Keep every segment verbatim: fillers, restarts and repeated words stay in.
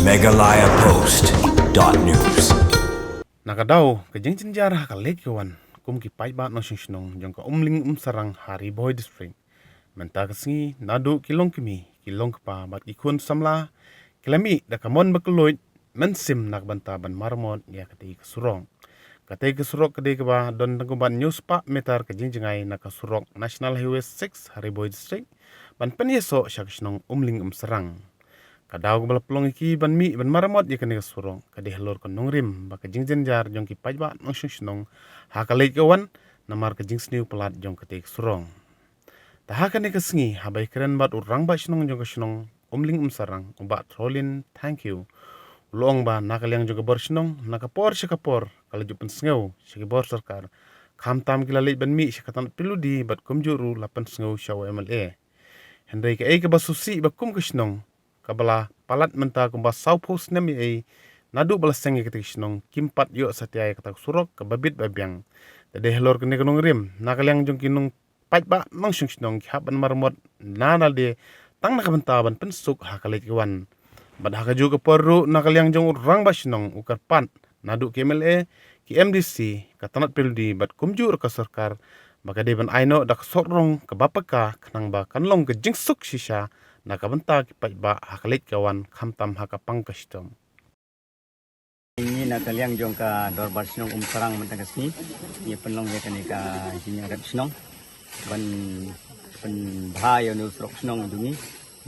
Meghalaya Post dot news. Na ka daw ka jingjynjar ha ka leit ka wan kum ki paidbah nongshong shnong jong ka Umling Umsarang ha Ri Bhoi District, mynta ka sngi naduh ki longkmie, ki longkpa bad ki khun samla ki la mih da ka mon ba kylluid mynsiem na ka bynta ban maramot ïa katei ka surok. Katei ka surok ka dei kaba don tang kumba hynñiew spah meter ka jingjngai na ka surok National Highway six ha Ri Bhoi District ban pynïasoh sha ka shnong Umling Umsarang. Ka daw kaba la pynlong ïa ki ban mih ban maramot ïa kane ka surok ka dei halor ka nongrim bad ka jingjynjar jong ki paidbah nongshong shnong ha ka leit ka wan namar ka jingsniew palat jong katei ka surok. Te ha kane ka sngi haba ïakren bad u rangbah shnong jong ka shnong Umling Umsarang, u Bah Throlin Thangkhiew, u la ong ba na ka liang jong ka bor shnong, na ka por sha ka por ka la ju pynsngew sha ki bor sorkar, khamtam ki la leit ban mih sha ka tnat P W D bad kumjuh ruh la pynsngew sha u M L A. Hynrei kaei kaba sngewsih ba kum ka shnong kaba la palat mynta kumba sawphew snem ïa ei naduh ba la seng ïa katei ka shnong kim pat ïoh satia ïa kata ka surok kaba bit ba biang. Te dei halor kane ka nongrim na ka liang jong ki nongpaidbah nongshong shnong ki hap ban maramot na lade tang na ka bynta ban pynsuk ha ka leit ka wan. Bad ha kajuh ka por ruh na ka liang jong u rangbah shnong u kyrpad naduh ki M L A, ki M D C, ka tnat P W D bad kumjuh ruh ka sorkar ba ka dei ban ai noh da ka sorok rong kaba paka khnang ba kan long ka jingsuk shisha na ka bynta ki paidbah ha ka leit ka wan khamtam ha ka pang ka shitom. Ngi na ka liang jong ka dorbar shnong Umsarang mynta ka sngi ngi pynlong ïa kane ka jingïarap shnong ban pynbha ïa une u surok shnong jong ngi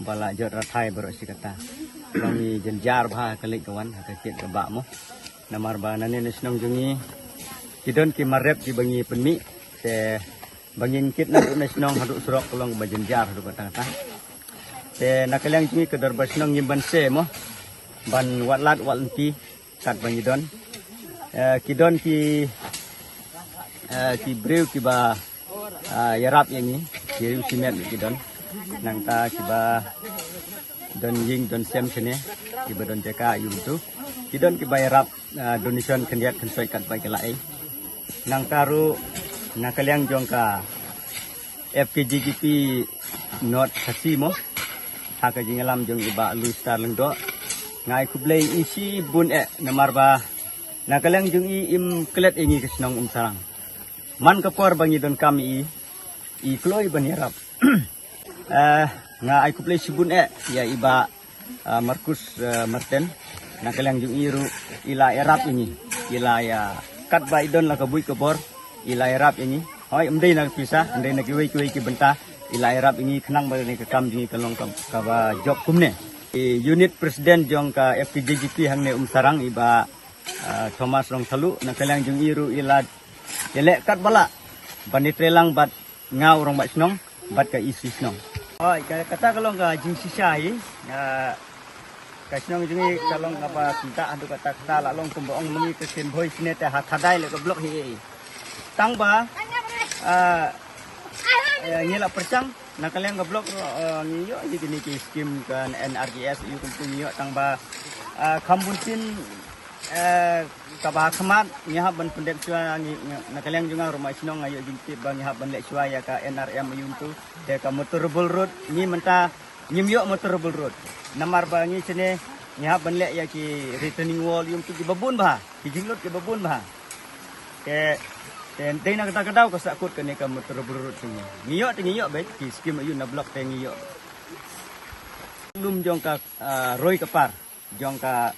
ba la jot rathai baroh shi katta. Ba ngi jynjar bha ha ka leit ka wan ha ka kit ka bah mo. Namar ba nangne na shnong jong ngi ki don ki mar rep kiba ngi pynmih, te ba ngin kit naduh na shnong haduh surok ka long ba jynjar haduh katta katta. Te na ka liang jong ngi ka dorbar shnong ngim banse mo ban wad lad wad lynti kat ba ngi don. Eh, ki don ki, eh, ki briew kiba, ah, ïarap ïa ngi, ki riew shimet ki don. Nangta kiba don ïing don sem shane, kiba don jaka ïa u tu. Ki don kiba ïarap, ah, donation khyndiat khynsoit kat ba ki la ei. Nangta ruh na ka liang jong ka F K J G P North Khasi mo, ha ka jingïalam jong i Bah Louis Star Lyngdoh, nga ai khublei ïa i shibun eh namar ba na ka liang jong i im klet ïa ngi ka shnong Umsarang. Man ka por ba ngi donkam ïa i, i kloi ban ïarap. Eh, nga ai khublei shibun eh ïa i Bah, ah, Marcus, ah, Martin, na ka liang jong i ruh i la ïarap ïa ngi, i la ïa, katba i don la ka buit ka bor i la ïarap ïa ngi. Hooid, ym dei na ka pisa, ym dei na kiwei kiwei ki bynta, i la ïarap ïa ngi khnang ba kane ka kam jong ngi kan long ka, kaba jop kumne. I unit president jong ka F K J G P hangne Umsarang i Bah, ah, Thomas Rongthaluh, na ka liang jong i ruh i la ïaleh katba lah ban ïatreilang bad nga u rangbah shnong bad ka E C shnong. Hooid, ka, kata ka long ka jingshisha hi. Ah, ka shnong jong ngi ka long kaba kynta haduh katta katta, la long kumba ong ma ngi ka Ken Bhoi shane te ha Thadai leh ka block hi. Tang ba, ah, eh, ngi la pyrshang na ka liang ka block, eh, ngi ïoh ïa kine ki skim ka N R G S, ïoh kumtu ngi ïoh, tang ba, ah, kham bun sien, eh, kaba ha khmat ngi hap ban pyndep shuwa, ngi, ngi, na ka liang jong nga u rangbah shnong nga ïoh jingtip ba ngi hap ban leh shuwa ïa ka N R M ïa utu, te ka motorable road ngi mynta ngim ïoh motorable road. Namar ba ngi shane ngi hap ban leh ïa ki retaining wall ïa utu kiba bun bha, ki jinglut kiba bun bha. Te, te dei na kata ka daw ka sahkut kane ka motorable road sha ngi. Ngi ïoh te ngi ïoh beit, ki skim ïa u na block te ngi ïoh. Lum jong ka, ah, roi ka par jong ka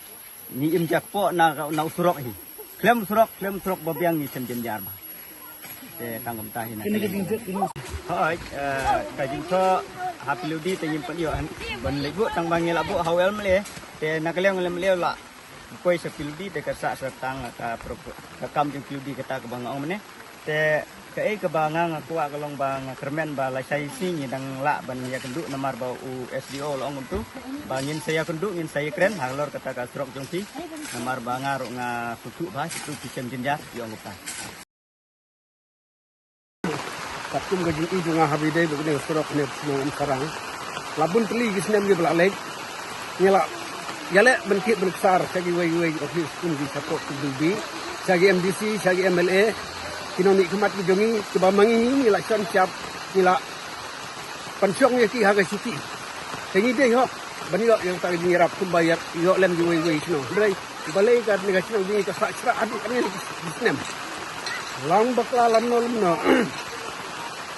ngi im jakpoh na, na u surok hi. Khlem surok, khlem surok ba biang ngi shem jynjar bha. Te tang kumta hi na ka liang. Hooid, eh, ka jingthoh ha P W D te ngim pat ïoh ban leit buh, tang ba ngi la buh ha u M L A. Te na ka liang u M L A u la poi sha P W D te ka sah sha tang ka pro-, ka kam jong P W D kata kaba nga ong mynne. Te kaei kaba nga, nga kwah ka long ba nga kyrmen ba lashai sngi ngi dang lah ban ïakynduh namar ba u S D O u la ong kumtu ba ngin sa ïakynduh, ngin sa ïakren halor kata ka surok jong phi. Namar ba nga ruh nga sngewthuh ba shisha phi shem jynjar, ïa ong kumta. Katkum ka jingïohi jong nga haba ïadei bad kane ka surok kane ka shnong Umsarang, la bun tylli ki snem kiba la leit. Ngi la ïaleh ban kit ban ksar sha kiwei kiwei ki office kum ki shapoh P W D, sha ki M D C, sha ki M L A, ki nongmihkhmat ki jong ngi kiba ma ngi ngi la shon shap, ngi la pynshong ïa ki ha ka shuki. Te ngi dei hok ban ïoh ïa kata ka jingïarap kumba ïa ïoh lem kiwei kiwei ki shnong. Hynrei balei kane ka shnong jong ngi ka sah shrah haduh katne ki snem. Long bakla lano lano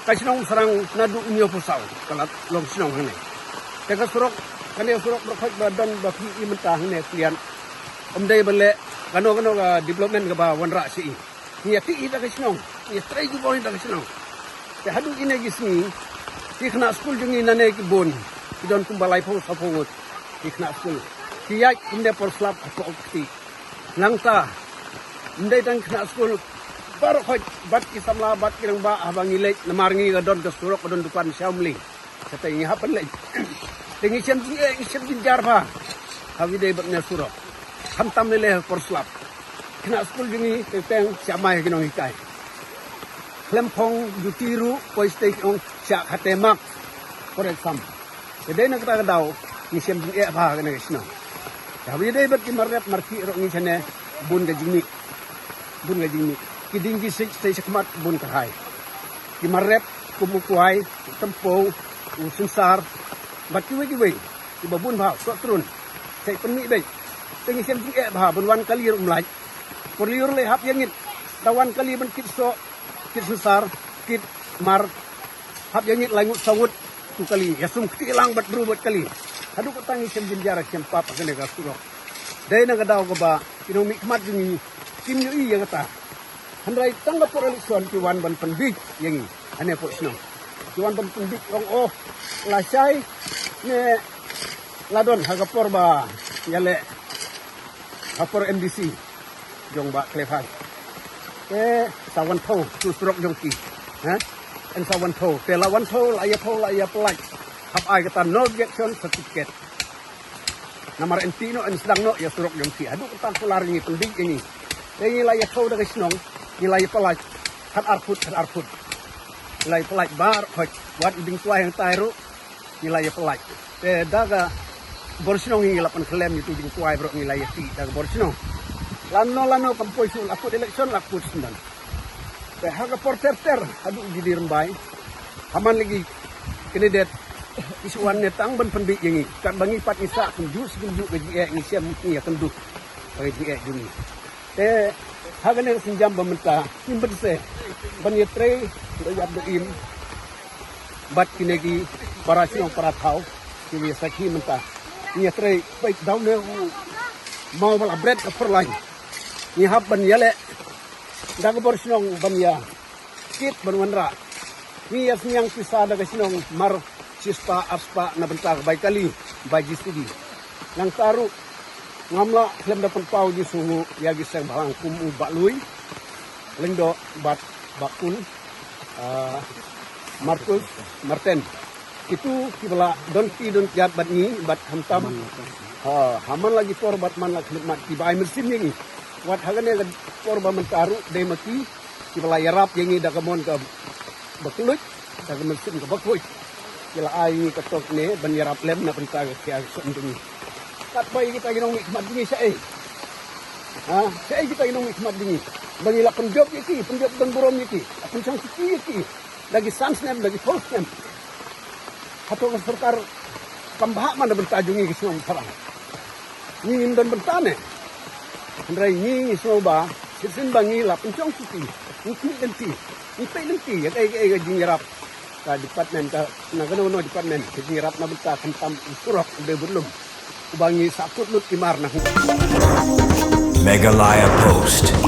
ka shnong Umsrang naduh hynñiewphew saw ka la long shnong hangne. Te ka surok, kane ka surok baroh khoit ba don ba phi i mynta hangne phi ïa, ym dei ba leh kano kano ka development kaba wanrah sha i. Ngi ïa tih ïa ka shnong, ngi ïa trei jubor ïa ka shnong. Te haduh kine ki sngi ki khynnah skul jong ngi nangne ki bun, ki don kumba laiphew sawphew ngut ki khynnah skul. Ki ïaid kumne por slap hapoh ka kti. Nangta ym dei tang khynnah skul, baroh khoit bad ki samla bad ki rangbah haba ngi leit namar ngi ka don ka surok ka don dukan sha Umling. Kata ngi hap ban leit. Te ngi shem jingeh, ngi shem jingjar bha haba ïadei bad ne surok. Khamtam lei lei ha por slap. Khynnah skul jong ngi teng teng shah mai ha ki nonghikai. Khlem phong juti ruh poi stage ong shah khate mark for exam. Te dei na kata ka daw ngi shem jingeh bha ha kane ka shnong. Te haba ïadei bad ki mar rep mar khih ruh ngi shane bun ka jingmih. Bun ka jingmih. Ki dieng ki siej sha khmat bun ka hai. Ki mar rep kum u kwai, u tympew, u synsar bad kiwei kiwei kiba bun bha, soh trun. Sa pynmih beit. Te ngi shem jingeh bha ban wan kali ruh ym lait. Por lyiur lei hap ïa ngit. Da wan kali ban kit soh, kit synsar, kit mar, hap ïa ngit lai ngut saw ngut tu kali. Ïa sum kti lang bad bru bad kali. Haduh kata ngi shem jynjar shem pap ha kane ka surok. Dei na ka daw kaba ki nongmihkhmat jong ngi kim ïohi ïa kata. Hynrei tang ka por election ki wan ban pynbiej ïa ngi hane por shnong. Ki wan ban pynbiej ong oh, lashai ne la don ha ka por ba ïaleh ha por MDC jong Bah Clefas. Te sa wan thaw tu surok jong ki. Ha? En sa wan thaw. Te la wan thaw, la ïa thaw, la ïa pynlait. Hap ai kata no objection certificate. Namar en tih noh, en sdang noh ïa surok jong ki. Haduh kata kular ngi pynbiej ïa ngi. Te ngi la ïa thaw da ka shnong, ngi la ïa pynlait. Khat ar phut, khat ar phut. Ngi la ïa pynlait baroh khoit. Wat i jingkwai hangtai ruh ngi la ïa pynlait. Te da ka bor shnong ngi la pynkhlem ïa tu jingkwai baroh ngi la ïa tih da ka bor shnong. Lano lano kam poi shu la kut election la kut sendang. Te ha ka por ter ter haduh ki dei rymbai. Haman lagi candidate i shu wan ne tang ban pynbiej ïa ngi. Katba ngi pat ngi sah kumjuh si kumjuh ka jingeh ngi shem ngi ïa kynduh. Ka jingeh jong ngi. Te ha kane ka sienjam ba mynta ngim pynse ban ïa trei da ïap da im bad kine ki para shnong para thaw kiba ïa sakhi mynta. Ngi ïa trei peit daw ne u maw ba la bret ka por lain. Ngi hap ban ïaleh da ka bor shnong ban ïa kit ban wanrah. Ngi ïa sniang pisa da ka shnong mar shispah arspah na bynta ka bai kali bai JCB. Nangta ruh ngam lah khlem da pynpaw jingsngewnguh ïa ki seng bhalang kum u Bah Lui Lyngdoh bad Bah Kun, ah, Marcus Martin. Kitu kiba la don ki don kiad bad ngi bad khamtam. Ha, ha man la ki por bad man la khlieh mat kiba ai mynsiem ïa ngi. Wat ha kane ka por ba mynta ruh dei ma ki kiba la ïarap ïa ngi da ka mon kaba kylluid, da ka mynsiem kaba khuid. Ki la ai ngi ka tok ne ban ïarap lem na bynta ka khia ka sum jong ngi. Katba ïa kita ki nongmihkhmat jong ngi shaei? Ha, shaei kita ki nongmihkhmat jong ngi? Ba ngi la pynjop ïa ki, pynjop don burom ïa ki, la pynshong siki ïa ki da ki san snem, da ki phew snem. Hato ka sorkar kam bha man na bynta jong ngi ki shnong Umsrang? Ngi ngim don bynta ne? Hynrei ngi ngi sngew ba shisien ba ngi la pynshong siki, ngi khmih lynti, ngi peit lynti ïa kaei kaei ka jingïarap ka department ka, na kano kano department ka jingïarap na bynta khamtam u surok u dei budlum uba ngi sah kut lut ki mar na. Meghalaya Post.